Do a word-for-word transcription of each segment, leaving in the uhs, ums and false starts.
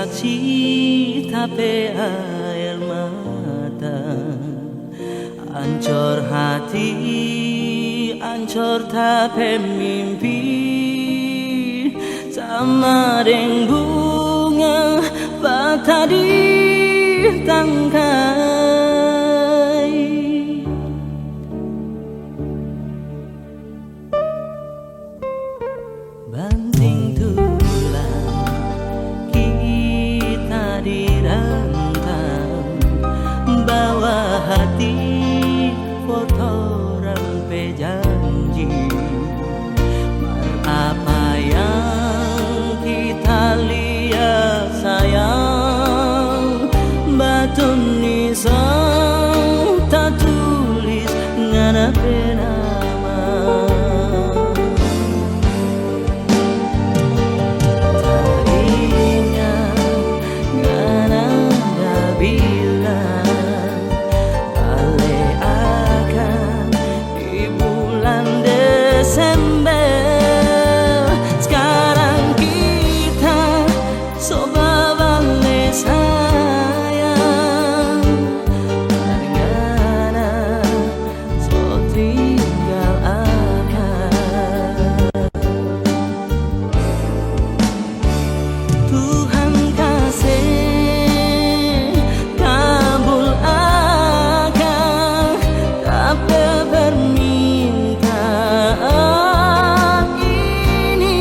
Cita pe aer mata, ancor hati, ancor ta pe mimpi, sama deng bunga patah di tangkai. Banting tulang, kita di rantang, bawa hati for torang pe janji. Mar apa yang kita lia, sayang, batu nisan tatulis ngana pe nama. Tainga ngana da bilang, bale akang di bulan Desember. Skarang kita so babale sayang, mar ngana so tinggal akang. Tuhan kase kabul akang ta pe permintaan ini.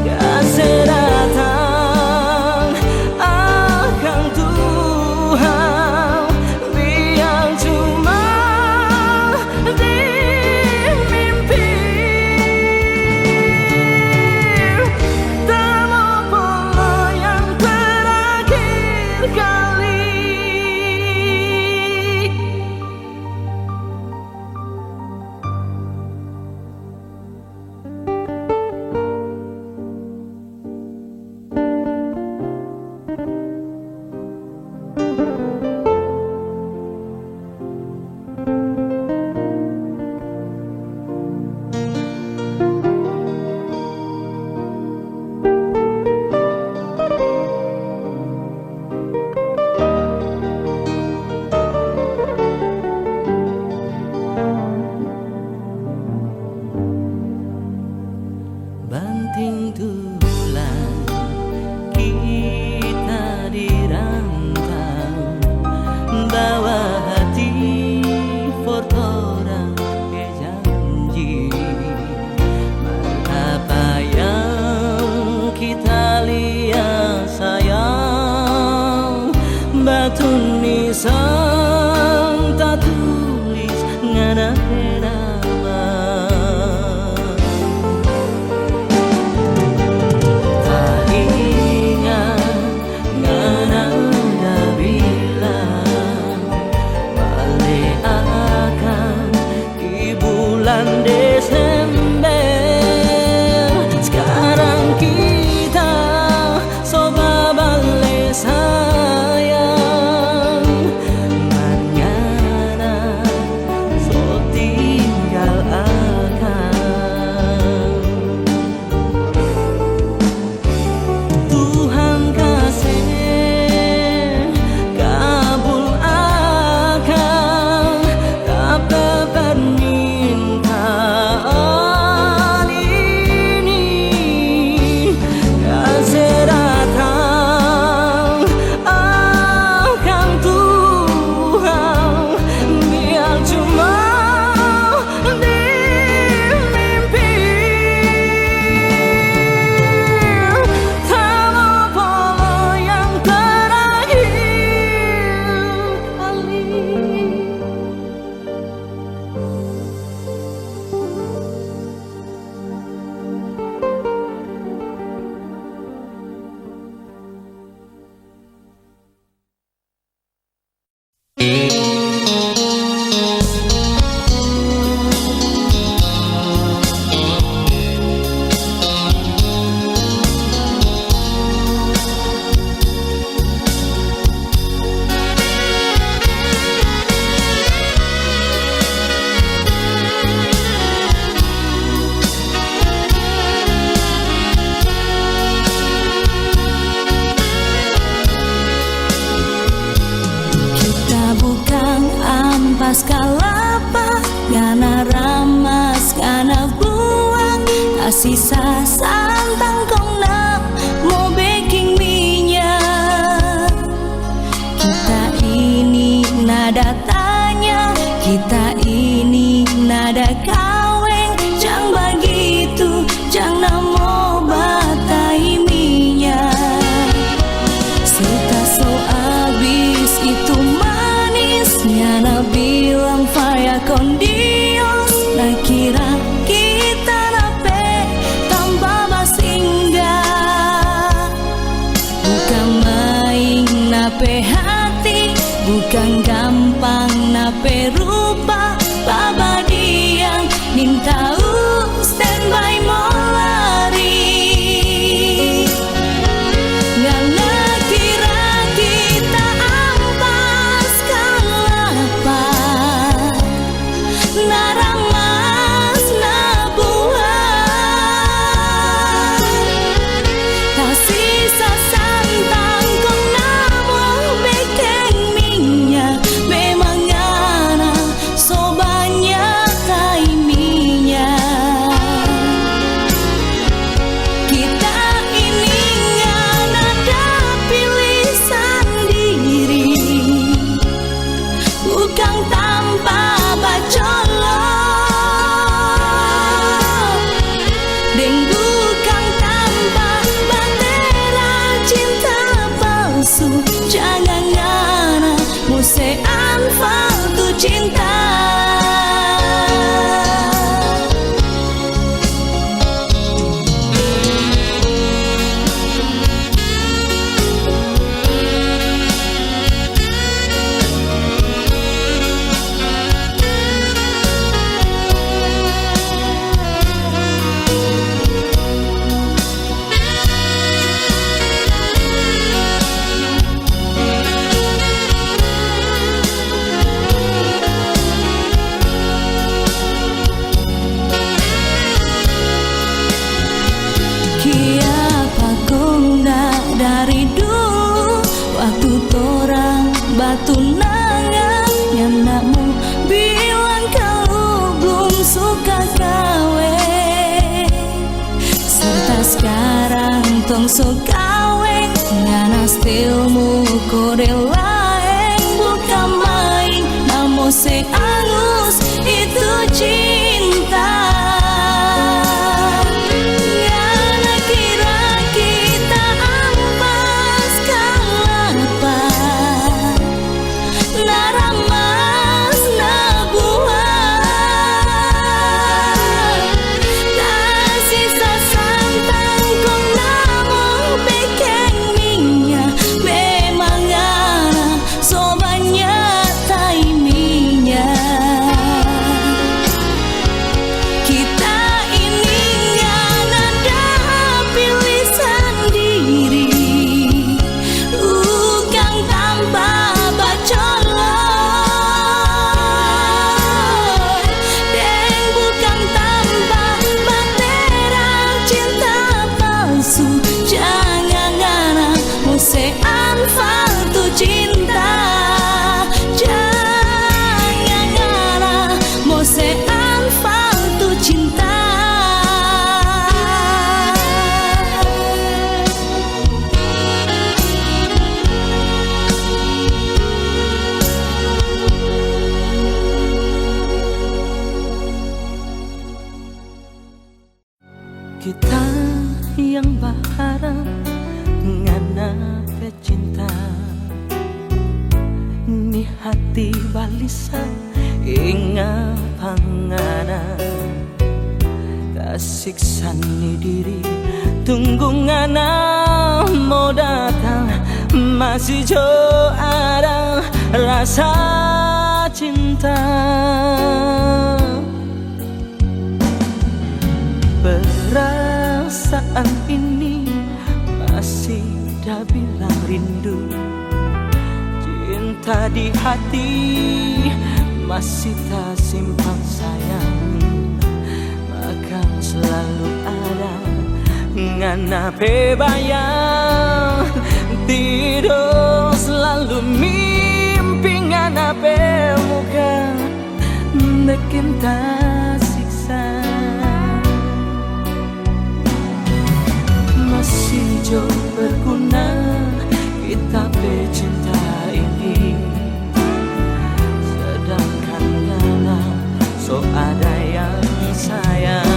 Kase datang akang Tuhan, biar cuma di mimpi. Tamo polo yang terakhir kali. Banting tulang, kita di rantang, bawa hati for torang pe janji. Mar apa yang kita lia, sayang, batu nisan tatulis ngana pe nama. Tainga ngana da bilang, bale akang di bulan Desember. Skarang kita so babale sayang, Kalapa ngana ramas, ngana buang, kasi sasantang kong na mo beking minya. Kita ini nada tanya, kita ini nada kaweng, jang bagitu, jang na mo batai minya. Serta so abis itu manis, ngana bilang faya kon dios, na kira kita na pe tampa basingga. Bukang main na pe hati, bukang gampang na pe rupa, babadiang nintau standby mo lari. Ngana kira kita ampas kalapa, na ramas na buah. Kasi sasantang kong na mo beking minya, memang ngana so banya tai minya. Kita ini ngana da pilih sandiri, bukang tampa bacolo, deng bukang tampa batera cinta palsu. Jangan ngana mo se anfal tu cinta. Kiapa kong da dari dulu, waktu torang batunangan, nyanda mo bilang kalu blum suka kaweng? Serta skarang tong so kaweng, ngana stil mo kode laeng, buka main, na mo se angus itu cinta. Ngana kira kita ampas kalapa, na ramas na buah. Kasi sasantang kong na mo beking minya, memang ngana so banya tai minya. Kita ini ngana da pilih sandiri, bukang tampa bacolo, deng bukang tampa batera cinta palsu. Jangan ngana mo se anfal tu cinta. Jangan ngana mo se anfal tu cinta. Kita yang baharap ngana pe cinta, ni hati balisa inga pa ngana. Tasiksa ni diri, tunggu ngana mo datang, masi jo ada rasa cinta. Perasaan ini masi da bilang rindu. Cinta di hati masi tasimpan sayang. Makang slalu ada ngana pe bayang. Tidor slalu mimpi ngana pe muka. bikin tasiksa. Masih jo berguna kita pe cinta ini, sedangkan ngana so ada yang sayang.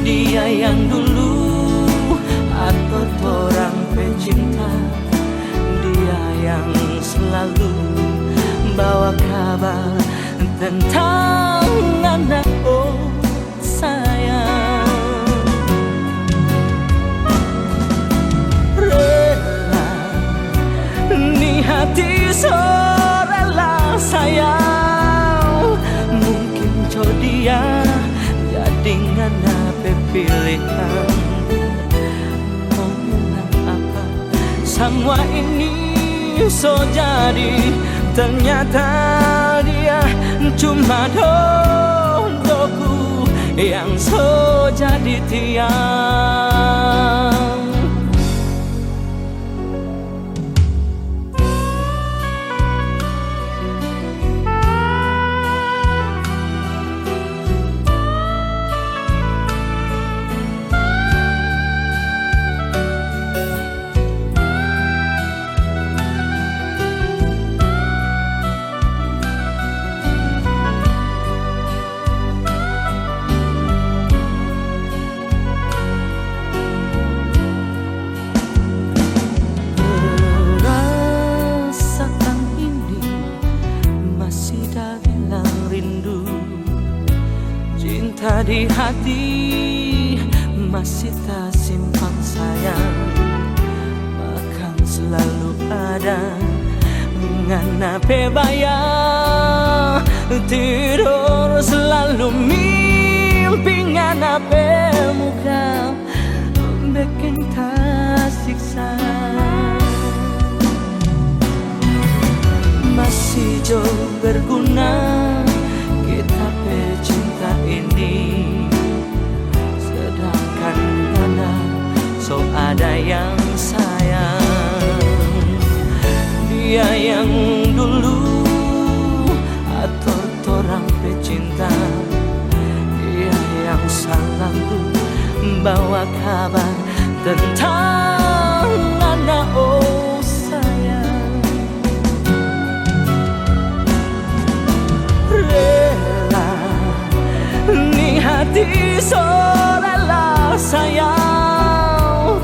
Dia yang dulu ator torang pe cinta, dia yang selalu bawa kabar tentang ngana, oh sayang. Rela, ni hati so rela sayang. Mungkin jo dia jadi ngana pe pilihan. Mo bilang apa? Samua ini so jadi, ternyata dia cuma dodoku yang so jadi tiang. Perasaan ini masih da bilang rindu. Cinta di hati masih tasimpan sayang. Makang selalu ada ngana pe bayang. Tidor selalu mimpi ngana pe muka. Beking tasiksa. Masih jo berguna kita pe cinta ini, sedangkan ngana so ada yang sayang. Dia yang dulu ator torang pe cinta, dia yang selalu bawa kabar tentang ngana, oh sayang. Rela, ni hati so rela sayang.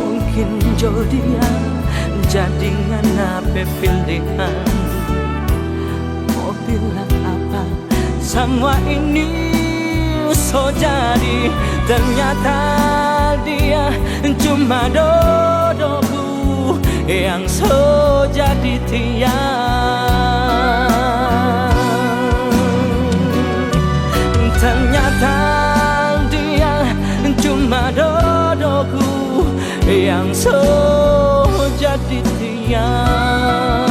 Mungkin jo dia jadi ngana pe pilihan. Mo bilang apa? Samua ini so jadi, ternyata dia cuma dodoku yang so jadi tiang. Ternyata dia cuma dodoku yang so jadi tiang.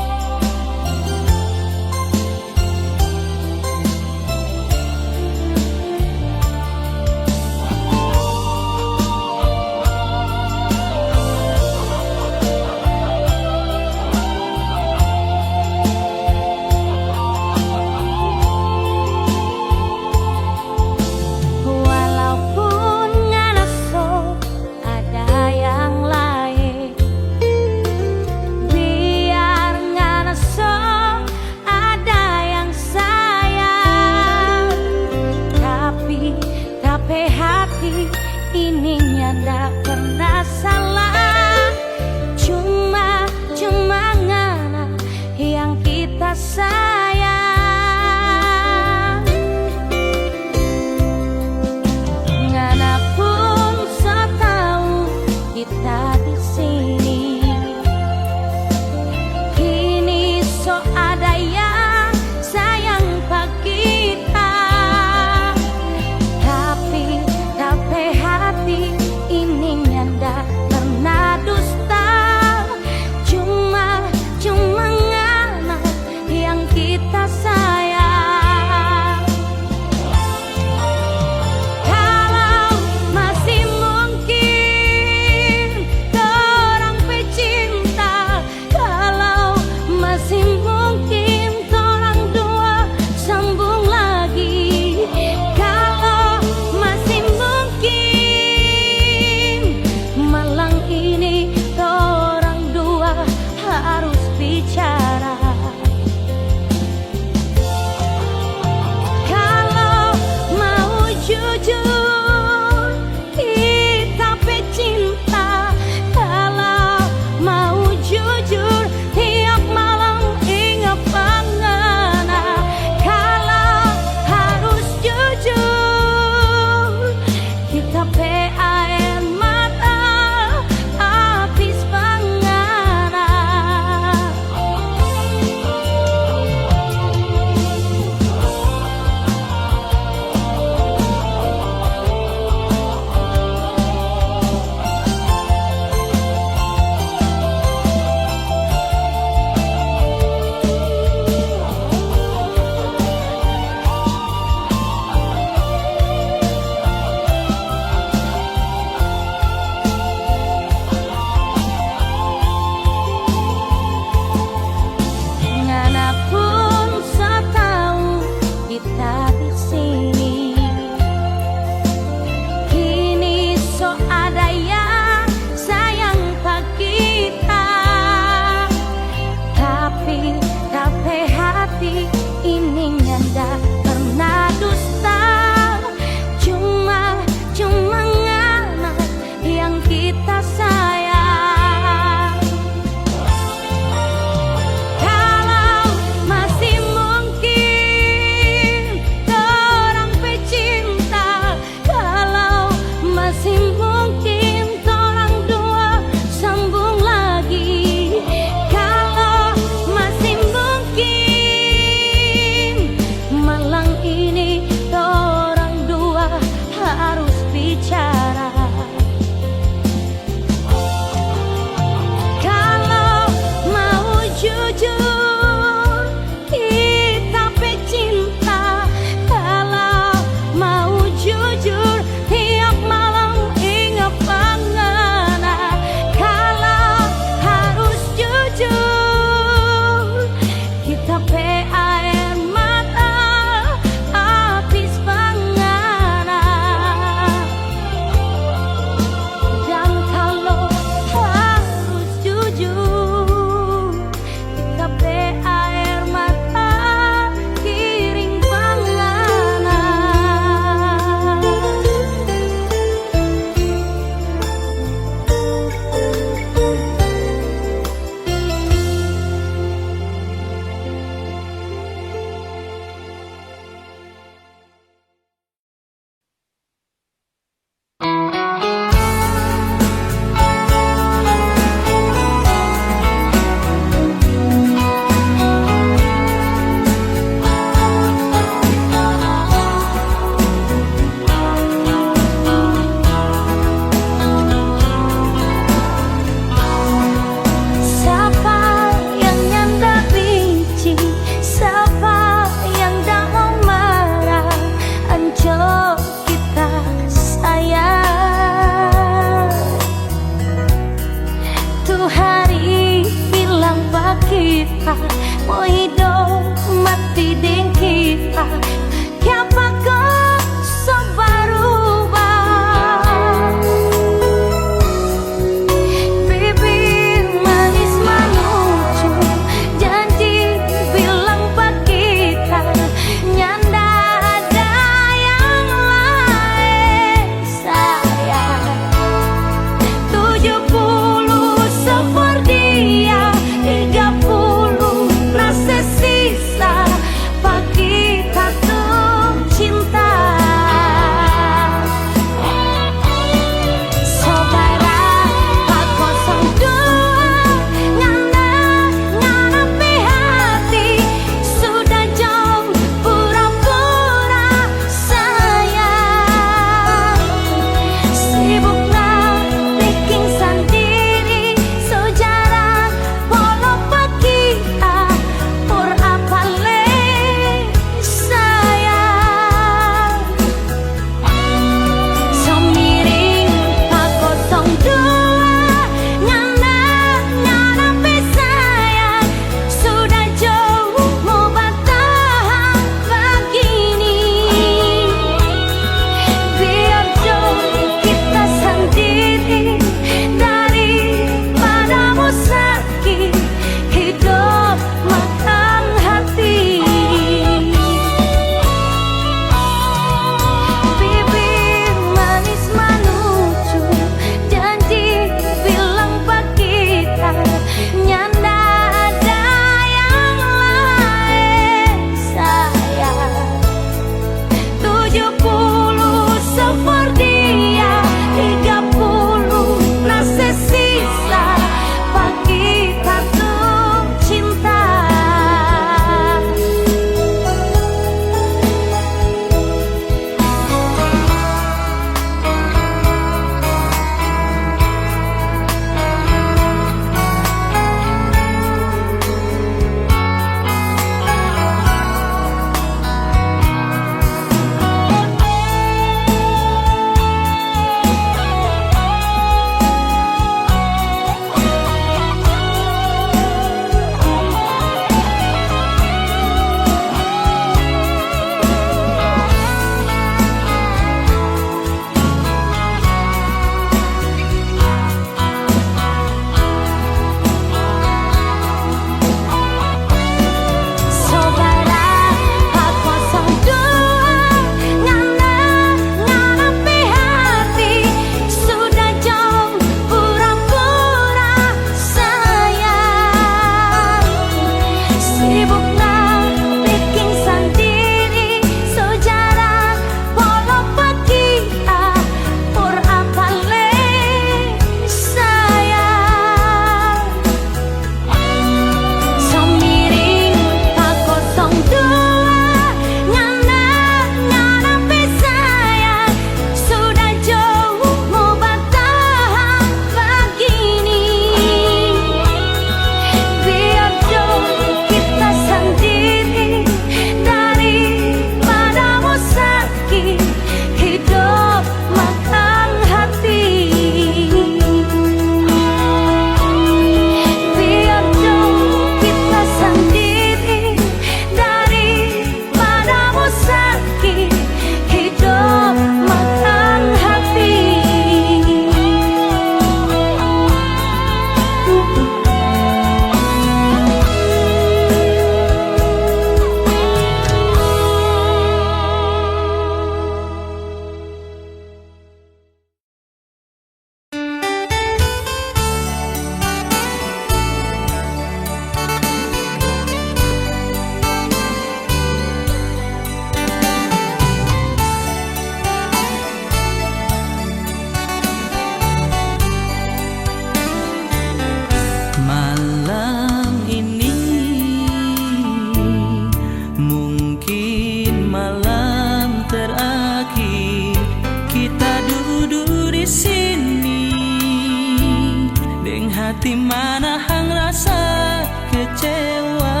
Hati manahang rasa kecewa,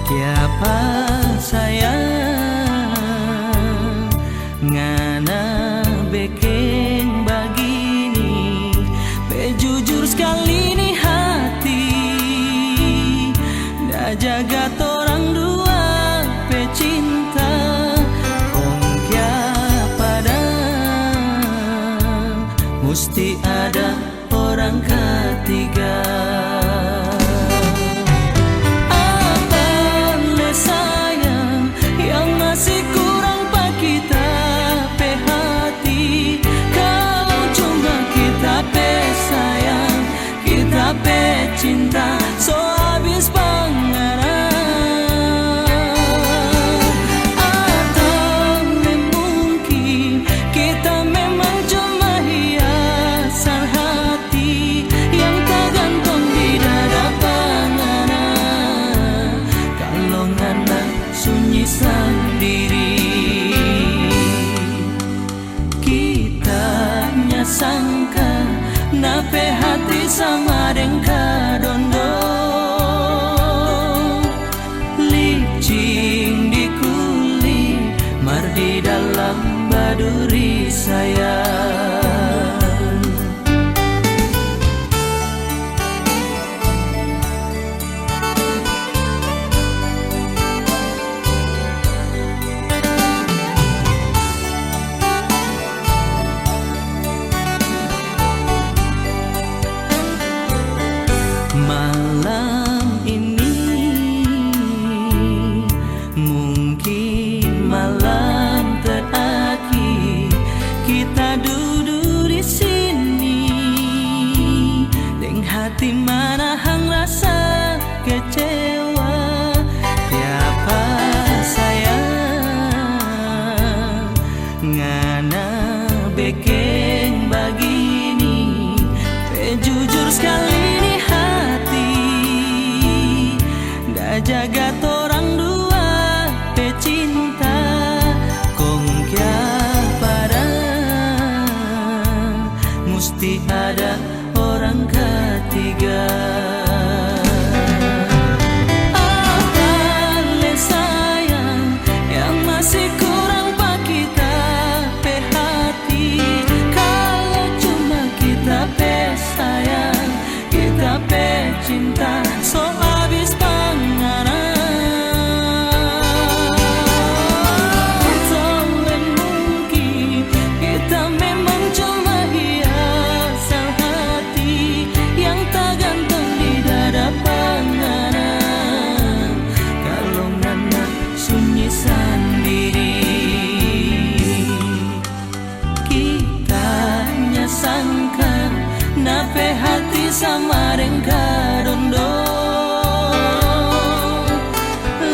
kiapa sayang ngana beking bagini? Pe jujur skali ni hati, da jaga torang dua pe cinta, kong kiapa dang musti ada orang ketiga. Apa le sayang yang masih kurang pa kita pe hati? Kalau cuma kita pe sayang, kita pe cinta so abis pa ngana. Atau mungkin kita memang cuma hiasan hati yang tagantong di dada pa ngana. Kalau ngana sunyi sandiri, kita nya sangka na pe hati sama deng kadondo, licin di kulit, mar di dalam baduri sayang. Malam ini mungkin malam terakhir kita dudu di sini, deng hati manahang rasa kecewa. Kiapa sayang ngana beking bagini? Pe jujur skali ni hati, da jaga torang dua pe cinta, kong kiapa dang musti ada orang ketiga. Apa le sayang yang masih kurang pa kita pe hati? Kalau cuma kita pe sayang, kita pe cinta so abis pa ngana. Atau mungkin kita memang cuma hiasan hati yang tagantong di dada pa ngana. Kalau ngana sunyi sandiri, kita nya sangka na pe hati sama deng kadondo,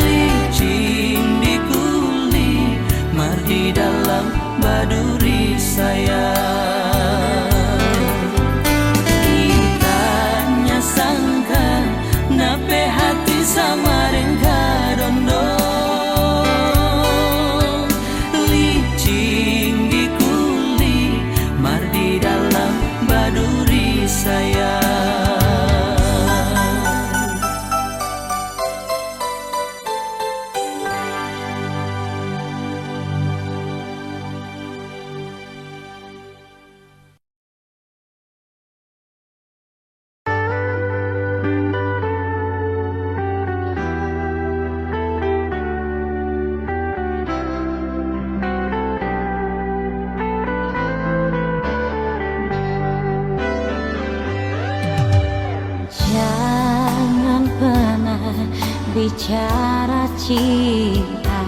licin di kulit, mar di dalam baduri sayang. Kita nya sangka na pe hati sama deng kadondo, licin di kulit, mar di dalam baduri sayang. Jangan pernah bicara cinta,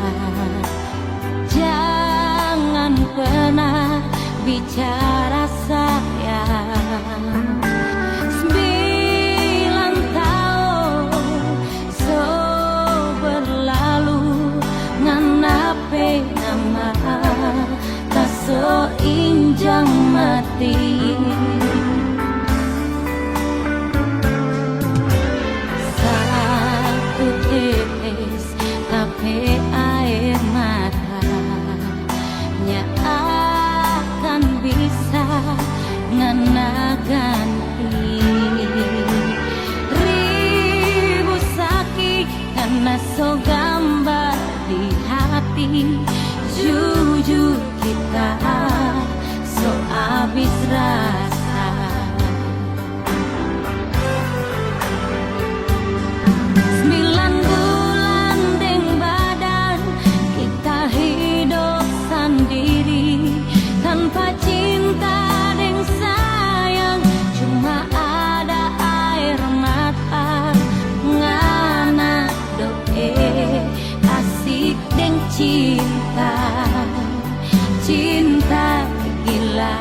jangan pernah bicara sayang. Sembilan tahun so berlalu, ngana pe nama ta so injang mati. Satu tetes ta pe aer mata nya akan bisa ngana ganti. Jujur kita so abis rasa. Sembilan bulan deng badan kita hidop sandiri, tanpa cinta deng sayang, cuma ada aer mata. Ngana doe asik deng cinta, cinta gila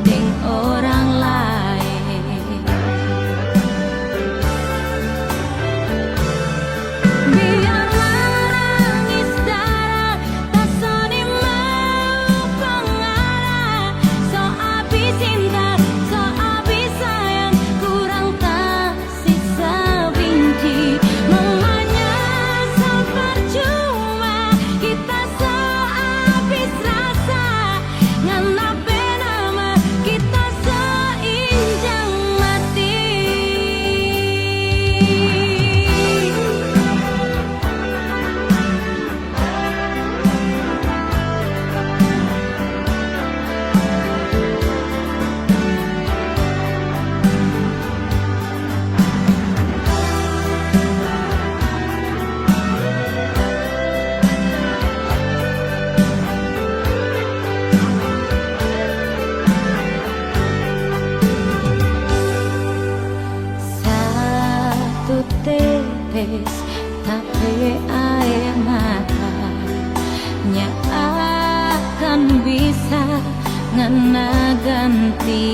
deng orang lain. Biar manangis dara, tasoni mau pangala. So abis cinta, so abis sayang, kurang ta sisa binci, mo manyasal parcuma. Kita so abis rasa, ngana pe nama kita so injang mati. Satu tetes tapi aer mata nya akan bisa ngana ganti.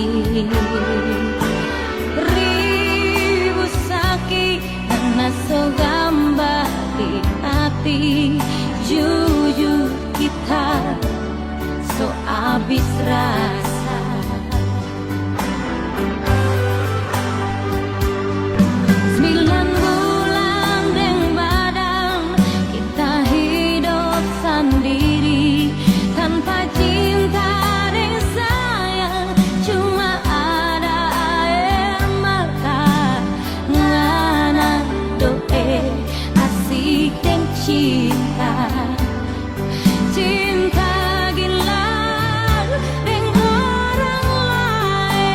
Ribu saki ngana so gamba di hati. Jujur kita so abis rasa. Sembilan bulan deng badan kita hidop sandiri, tanpa cinta deng sayang, cuma ada aer mata. Ngana doe asik deng cinta. Cinta gila deng orang lain.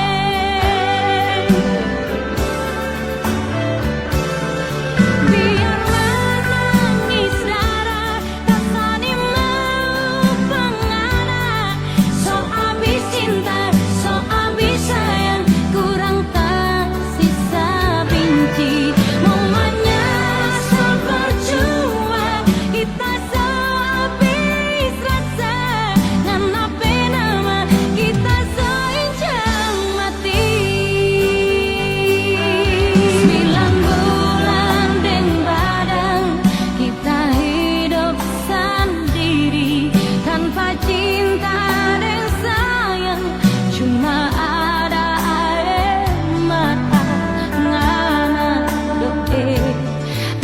Biar manangis dara, tasani mau pangana. So abis cinta, so abis sayang, kurang ta sisa binci. Mo manyasal parcuma, kita so abis rasa. Ngana pe nama kita so injang mati. Sembilan bulan deng badan kita hidop sandiri, tanpa cinta deng sayang, cuma ada aer mata. Ngana doe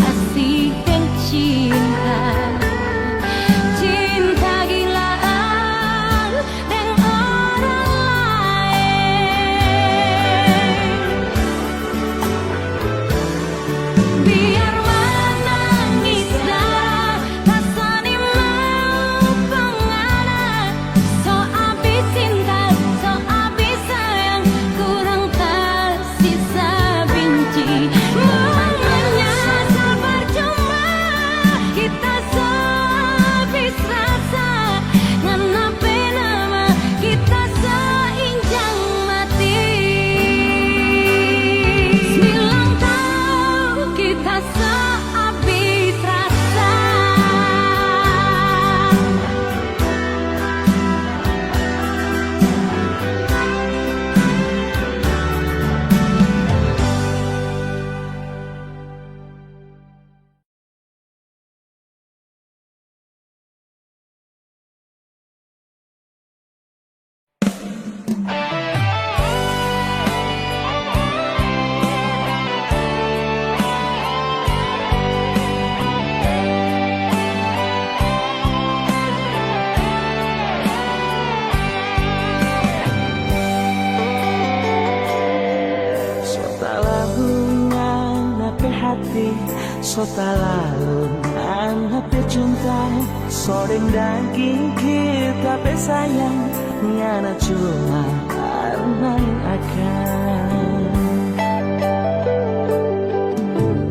asik deng cinta, cinta gila deng orang lain. Biar manangis dara, tasani mau pangana. So abis cinta, so abis sayang, kurang ta sisa binci. Mo manyasal parcuma, kita so abis rasa. Ngana pe nama kita so injang mati. Sembilan taun kita so abis rasa. So talalu ngana pe hati, so talalu ngana pe cinta. So deng daging kita pe sayang, ngana cuma main-main akang.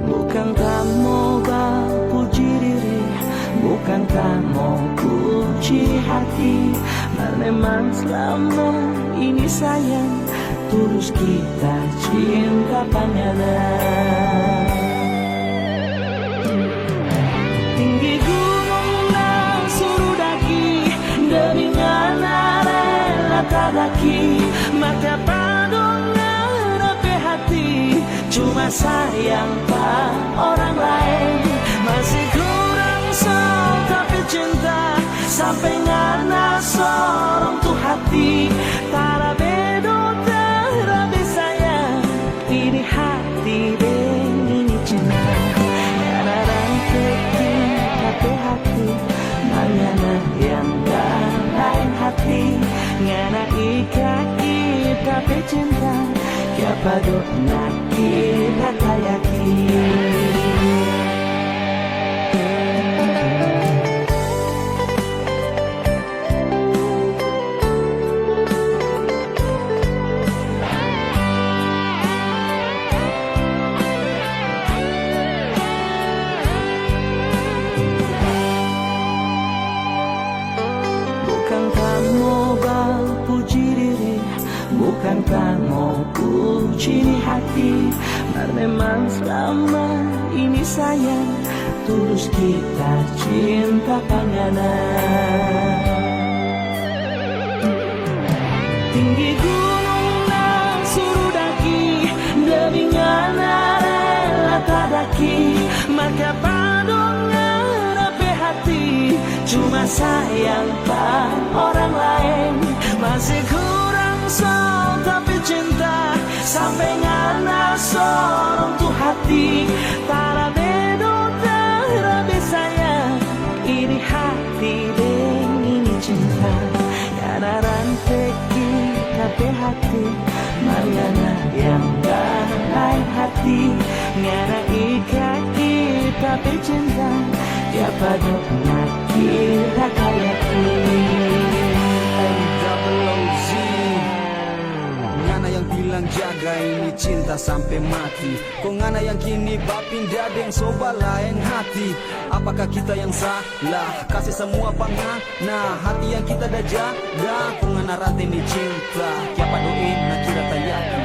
Bukan ta mo bapuji diri, bukan ta mo puji hati, mar memang selama ini sayang, tulus kita cinta pa ngana. Tinggi gunung dang suru daki, demi ngana rela tadaki. Mar kiapa dong ngana pe hati cuma sayang pa orang laeng? Masi kurang so ta pe cinta, sampe ngana sorong tu hati. Tara bedo, tara be sayang, ini hati deng ini cinta. Ngana rante kita pe hati, mar ngana yang da laeng hati. Ngana ika kita pe cinta, kiapa dong nak kita tayaki. Bukan ta mo bapuji diri, bukan ta mo puji ni hati, mar memang selama ini sayang, tulus kita cinta pa ngana. Tinggi gunung dang suru daki, demi ngana rela tadaki. Mar kiapa dong ngana pe hati cuma sayang pa orang laeng? Masi kurang so ta pe cinta, sampe ngana sorong tu hati. Tara bedo, tara be sayang, ini hati deng ini cinta. Ngana rante kita pe hati, mar ngana yang da laeng hati. Ngana ika kita pe cinta, kiapa dong nak kita tayaki. Ngana yang bilang jaga ini cinta sampe mati, kong ngana yang kini bapinda deng so balaeng hati. Apakah kita yang salah? Kase samua pa ngana, hati yang kita da jaga, kong ngana rante ni cinta. Kiapa dong ngana kira tayaki?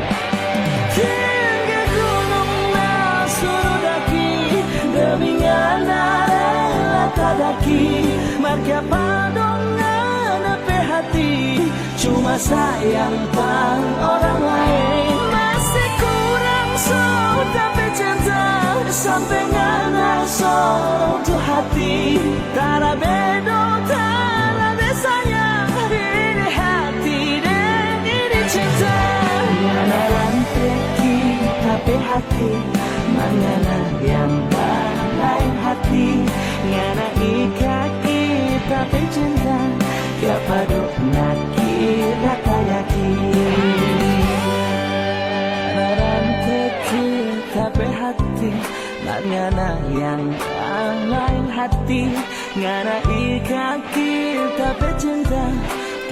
Tinggi gunung dang suru daki, demi ngana rela tadaki. Mar kiapa dong ngana pe hati cuma sayang pa orang laeng? Masi kurang so ta pe cinta, sampe ngana sorong tu hati. Tara bedo, tara be sayang, ini hati deng ini cinta. Ngana rante kita pe hati, mar ngana yang da laeng hati. Ngana ika kita pe cinta, kiapa dong nak kita tayaki? Ngana rante kita pe hati, mar ngana yang da laeng hati. Ngana ika kita pe cinta,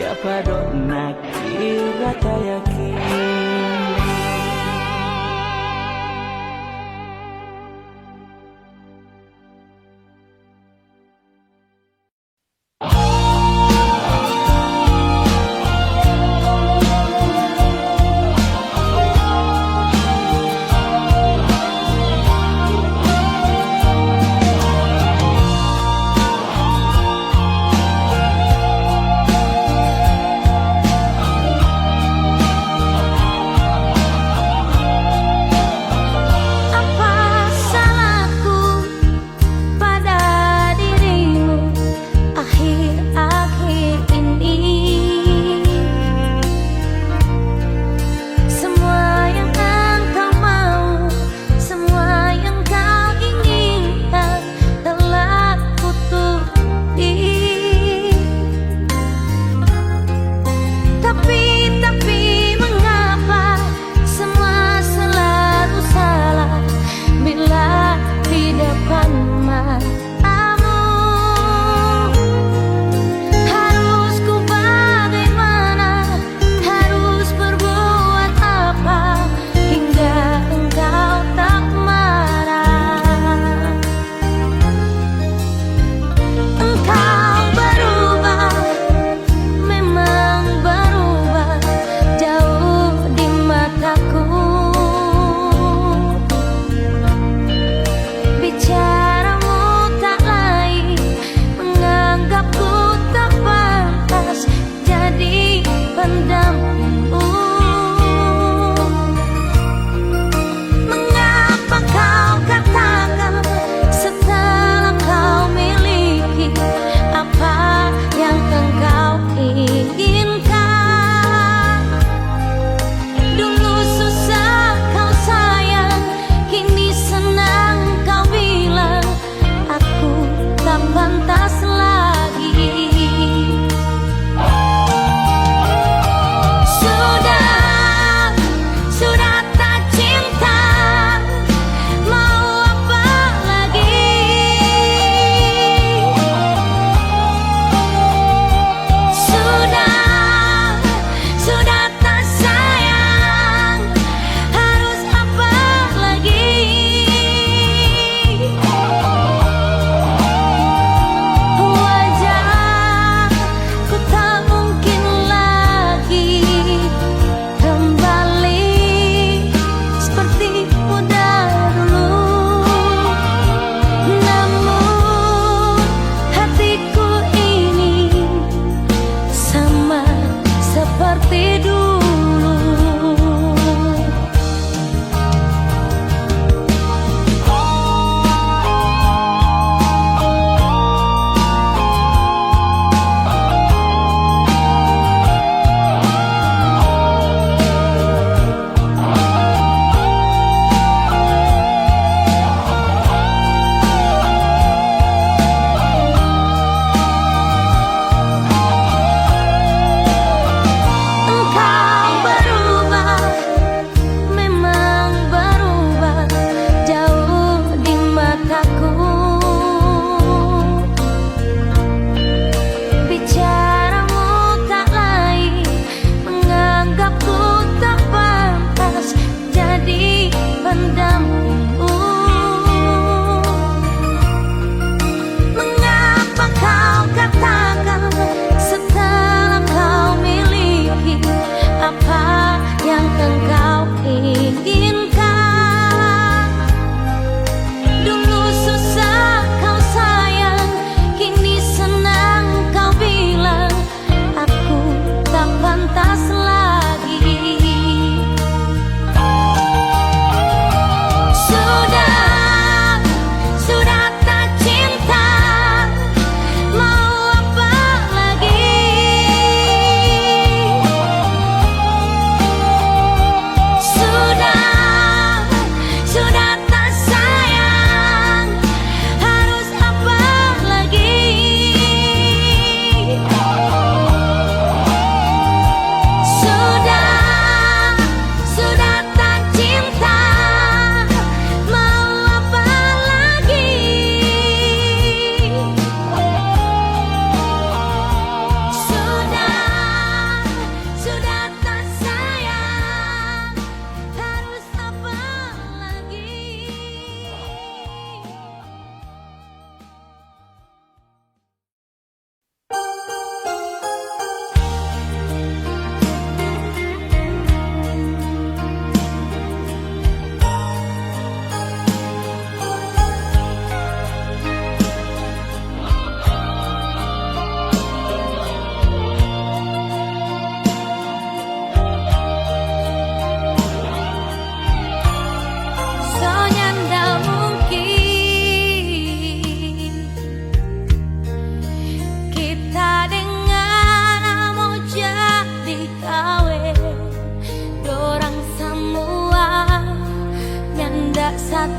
kiapa dong nak kita tayaki?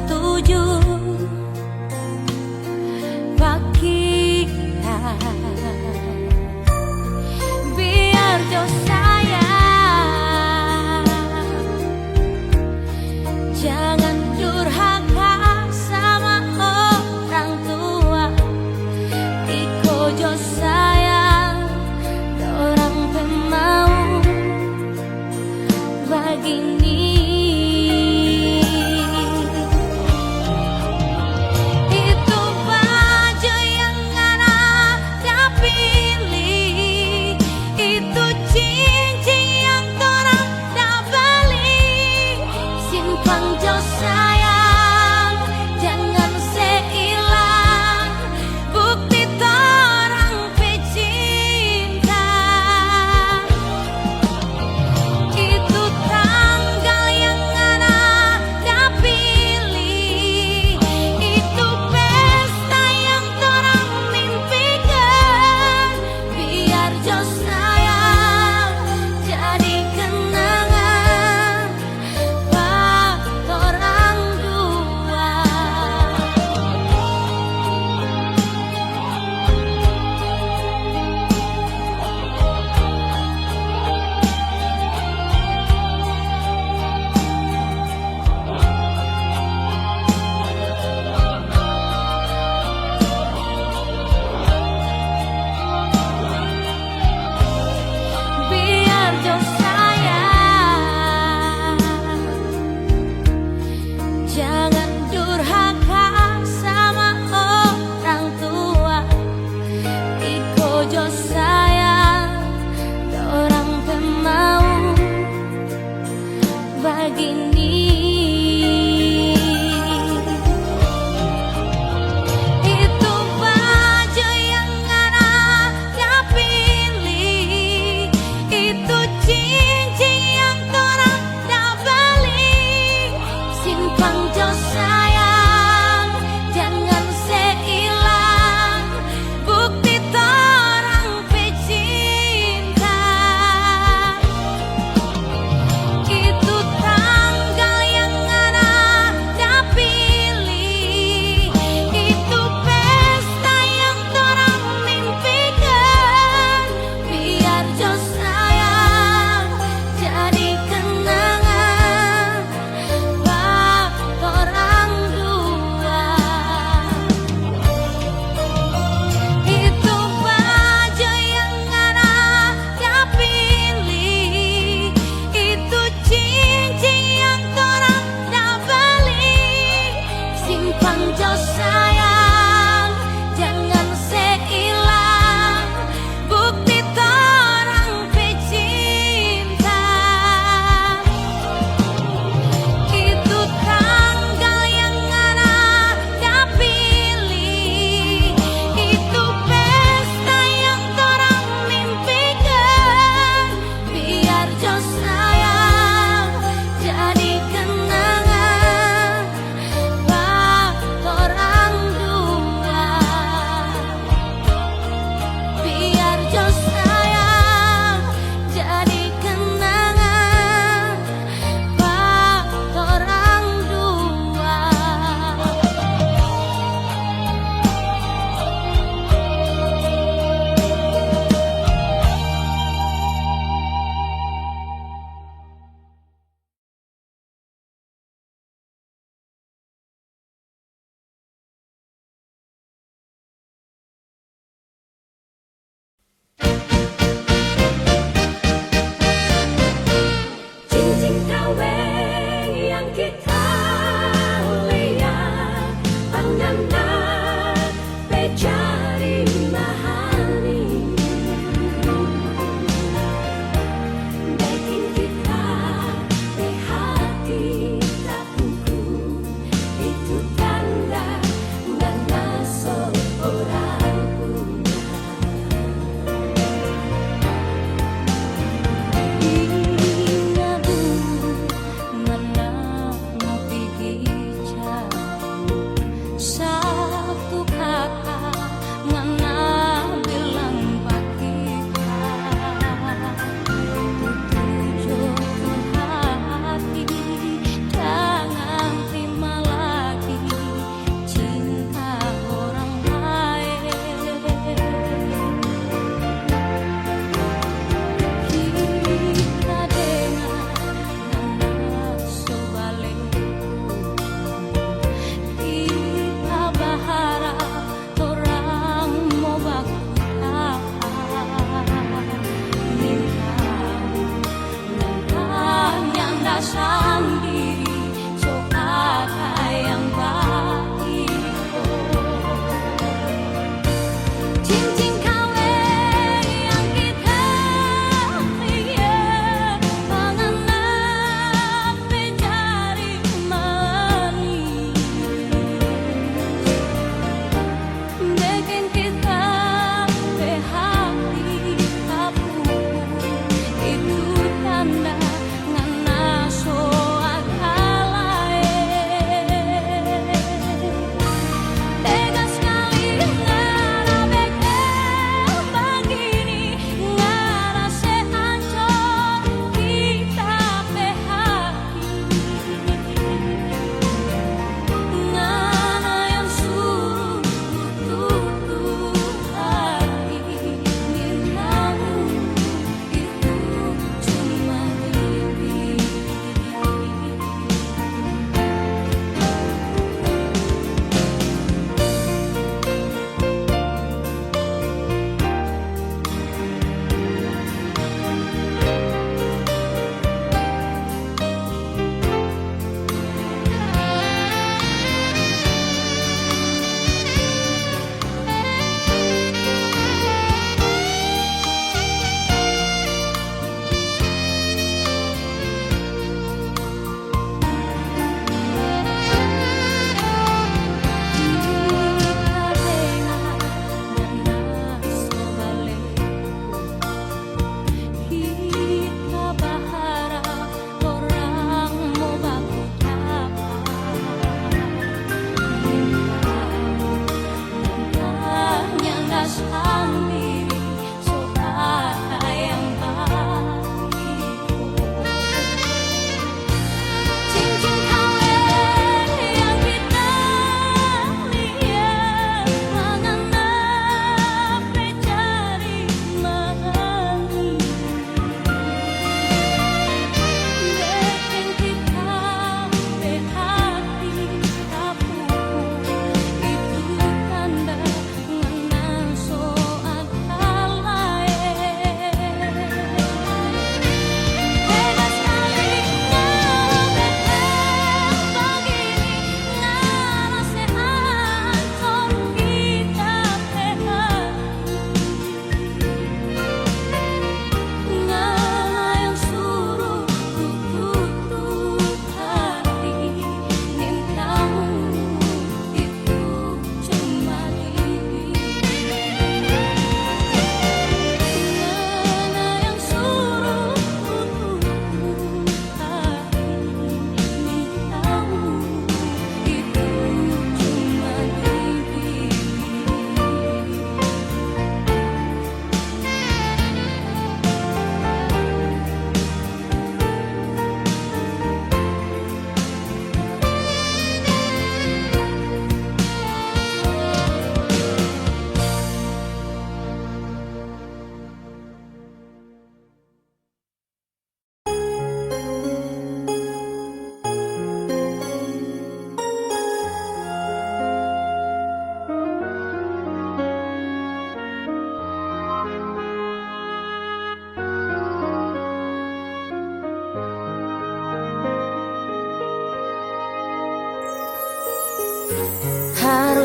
tuju pa kita. Biar jo sayang, jangan durhaka sama orang tua. Iko jo sayang, dorang pe mau bagini.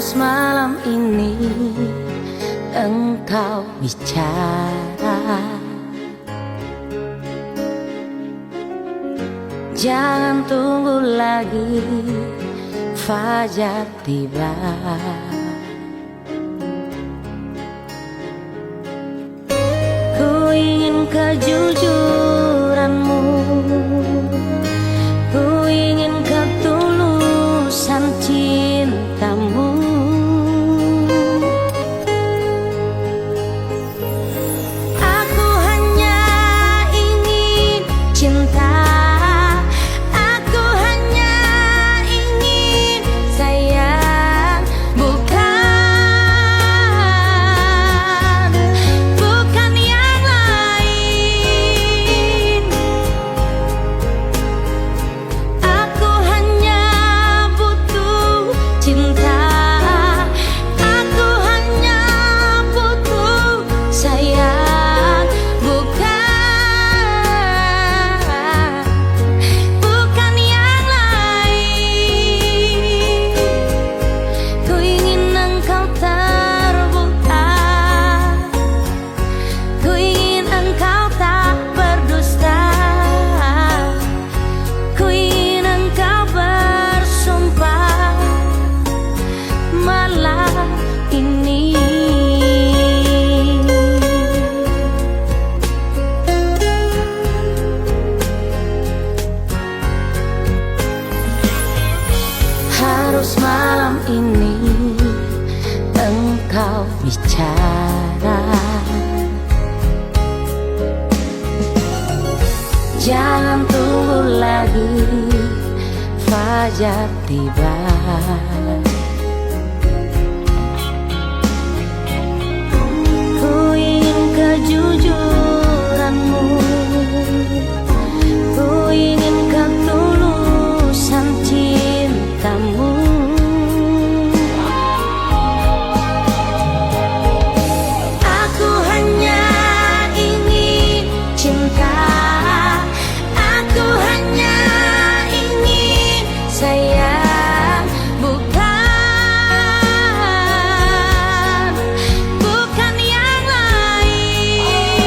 Malam ini engkau bicara, jangan tunggu lagi fajar tiba. Ku ingin kejujuranmu, ku ingin ketulusan cintamu. Aku hanya ingin cinta, aku hanya ingin sayang, bukan, bukan yang lain. Aku hanya butuh cinta, aku hanya butuh sayang, bukan, bukan yang lain. Ku ingin engkau terbuka, ku ingin engkau tak berdusta, ku ingin engkau bersumpah malam ini. Harus malam ini engkau bicara, jangan tunggu lagi fajar tiba. Ku ingin kejujuranmu, ku ingin ketulusan cintamu. Aku hanya ingin cinta, aku hanya ingin sayang, bukan, bukan yang lain.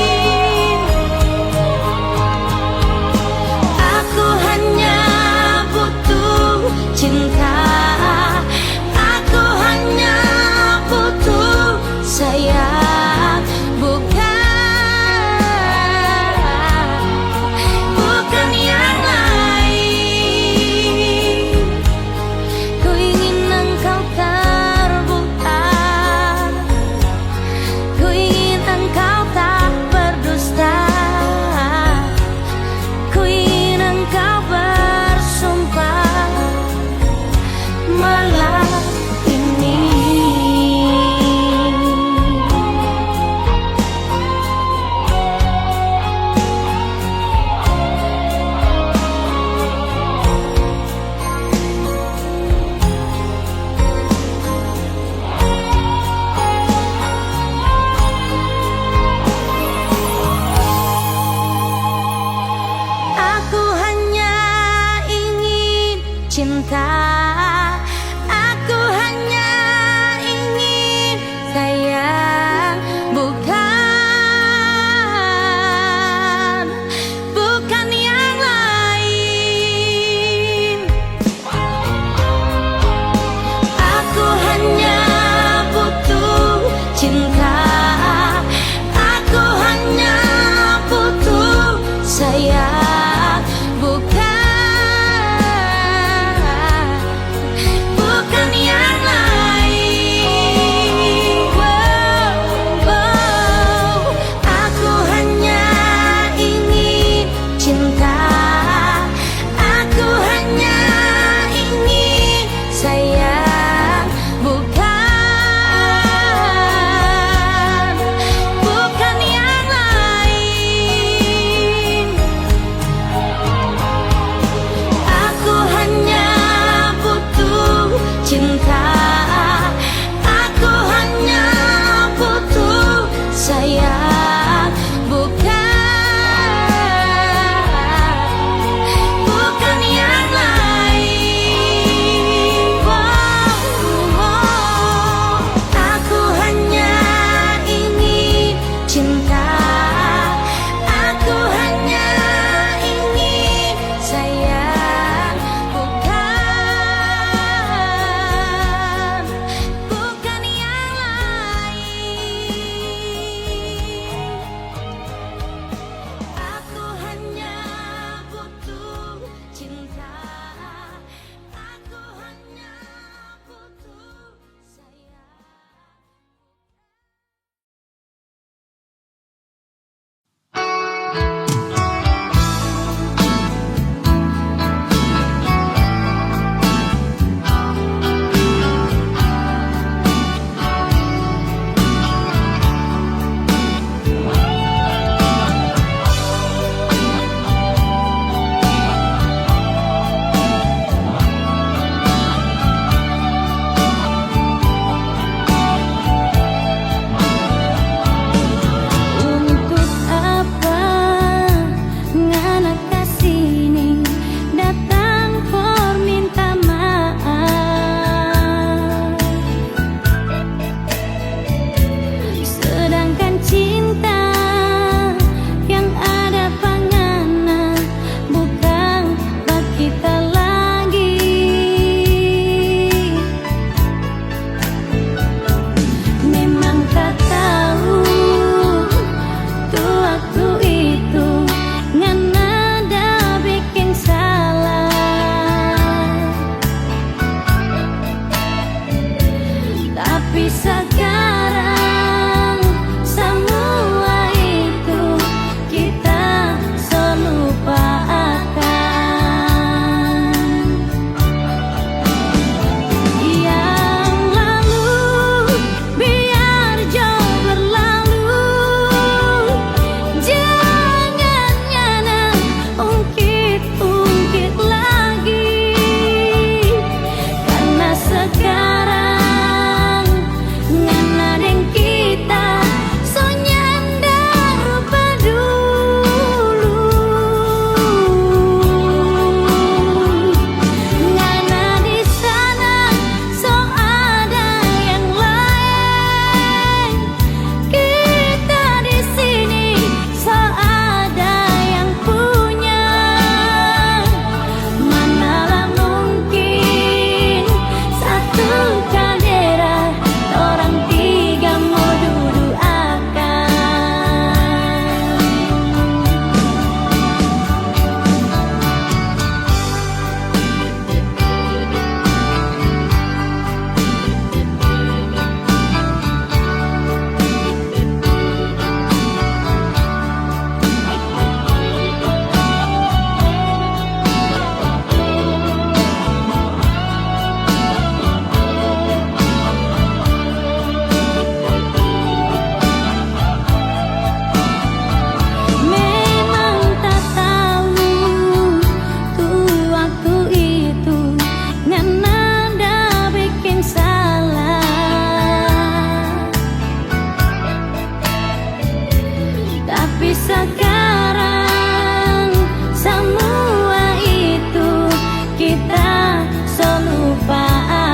Sekarang samua itu kita so lupa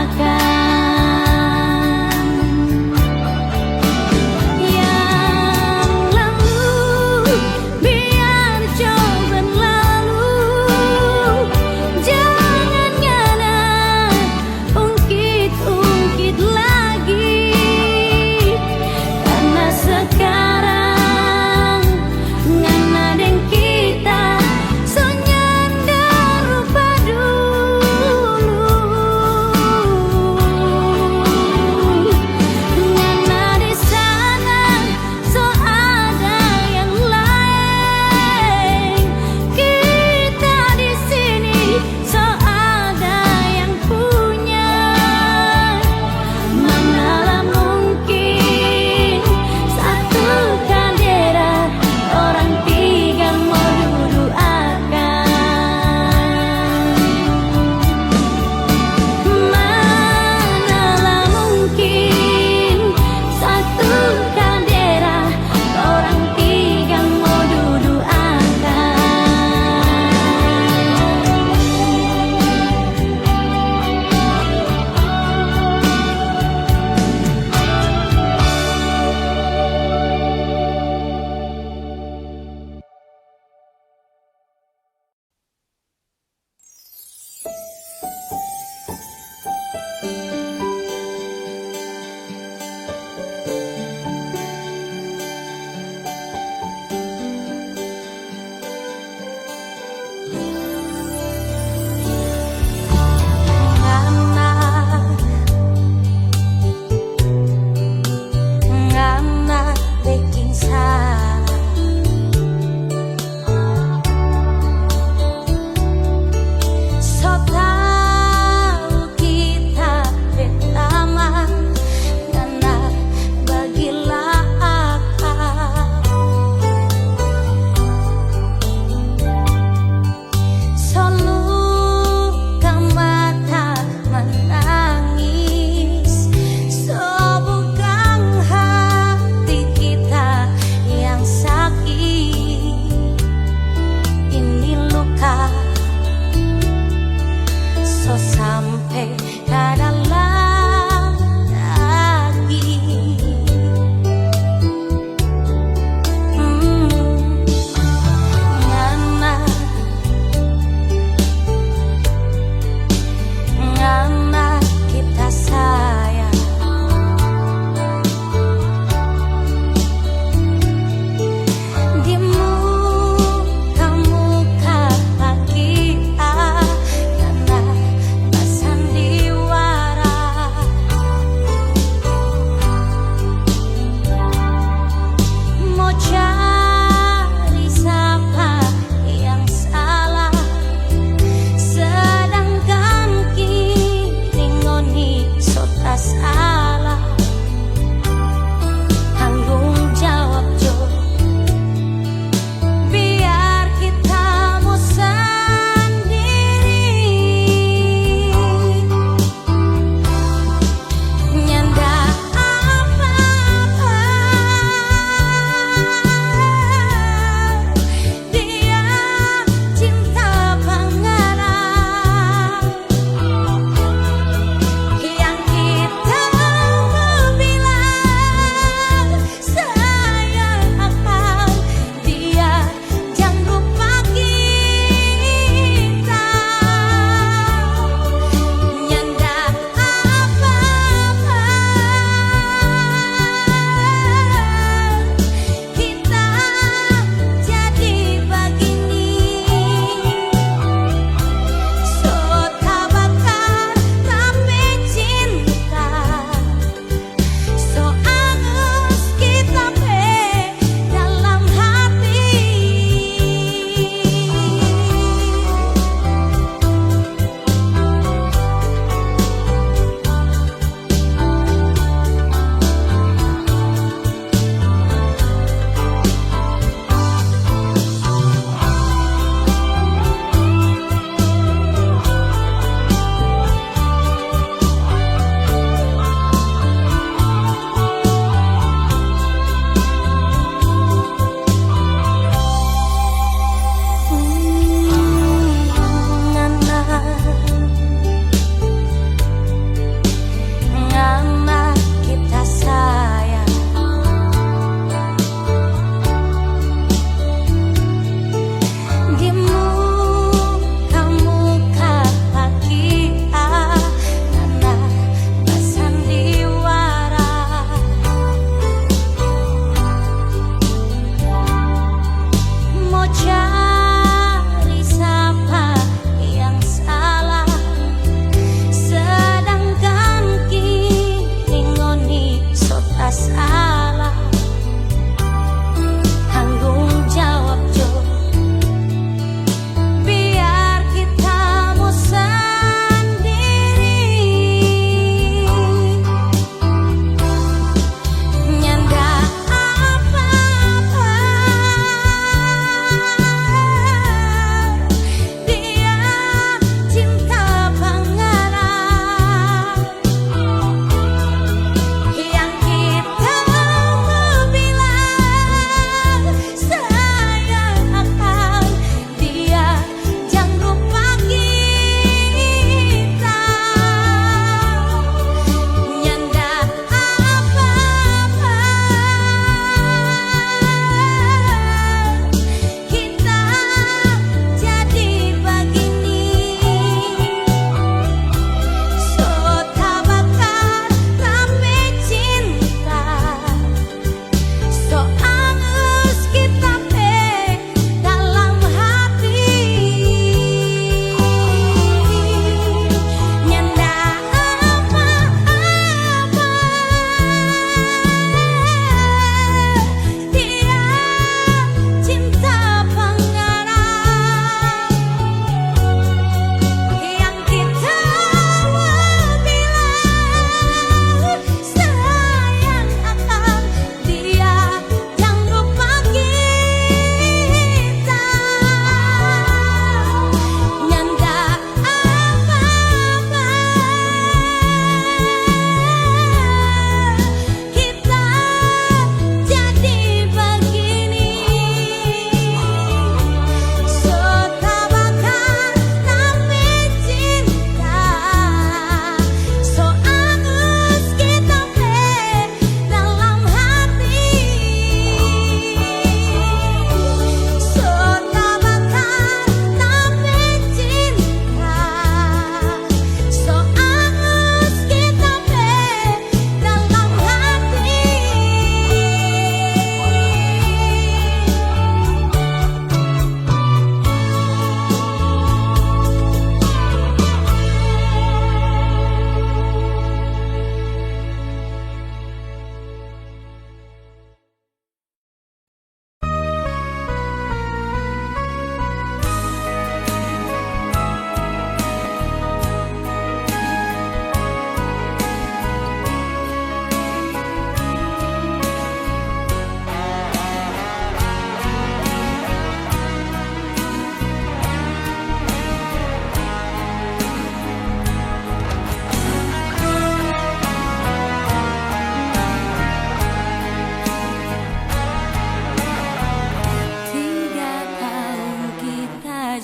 akang. Yang lalu biar jo berlalu, jangan ngana ungkit-ungkit lagi. Karna sekarang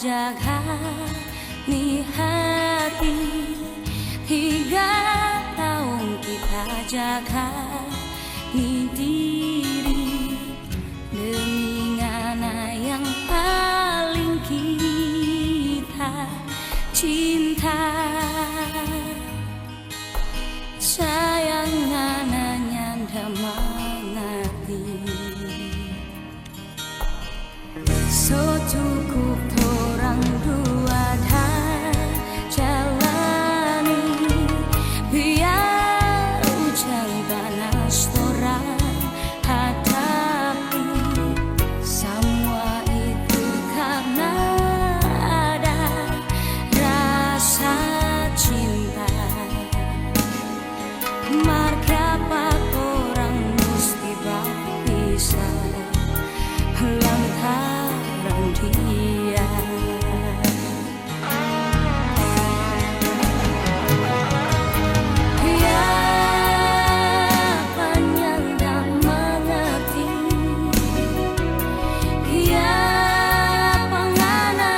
Jaga ni hati, tiga tahun kita jaga ni diri, demi ngana yang paling kita cinta. Sayang ngana nyanda mangarti. So cukup torang dua da jalani, biar ujan panas torang hadapi. Samua itu karna ada rasa cinta. Mar kiapa torang musti bapisa lantaran dia? Kiapa nyanda mangarti? Kiapa ngana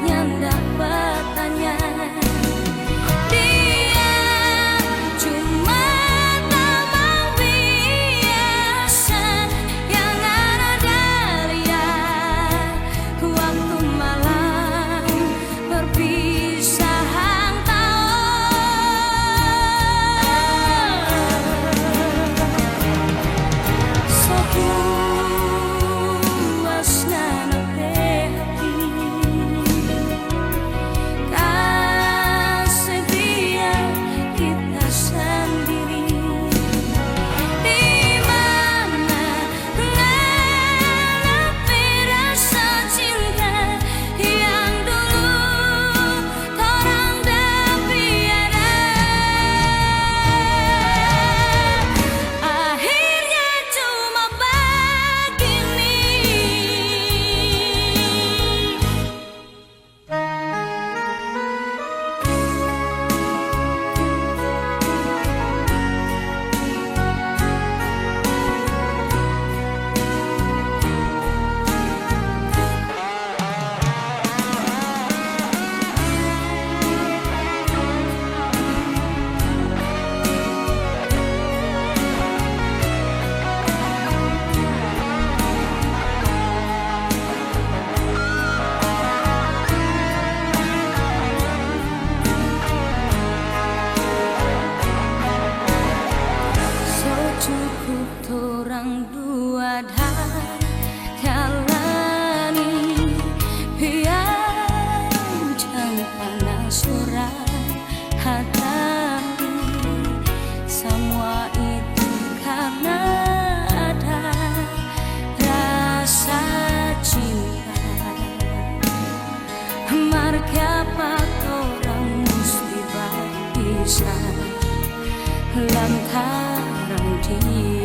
nyanda batanya? Dia cuma tamang biasa yang ada lia waktu malam perpisahan tau. So puas ngana pe hati. Kase dia kita sandiri. Di mana ngana pe rasa cinta yang dulu torang da piara? Akhirnya cuma bagini. So cukup torang dua da jalani, biar ujan panas torang hadapi. Samua itu karna ada rasa cinta. Mar kiapa torang musti bapisah lantaran dia?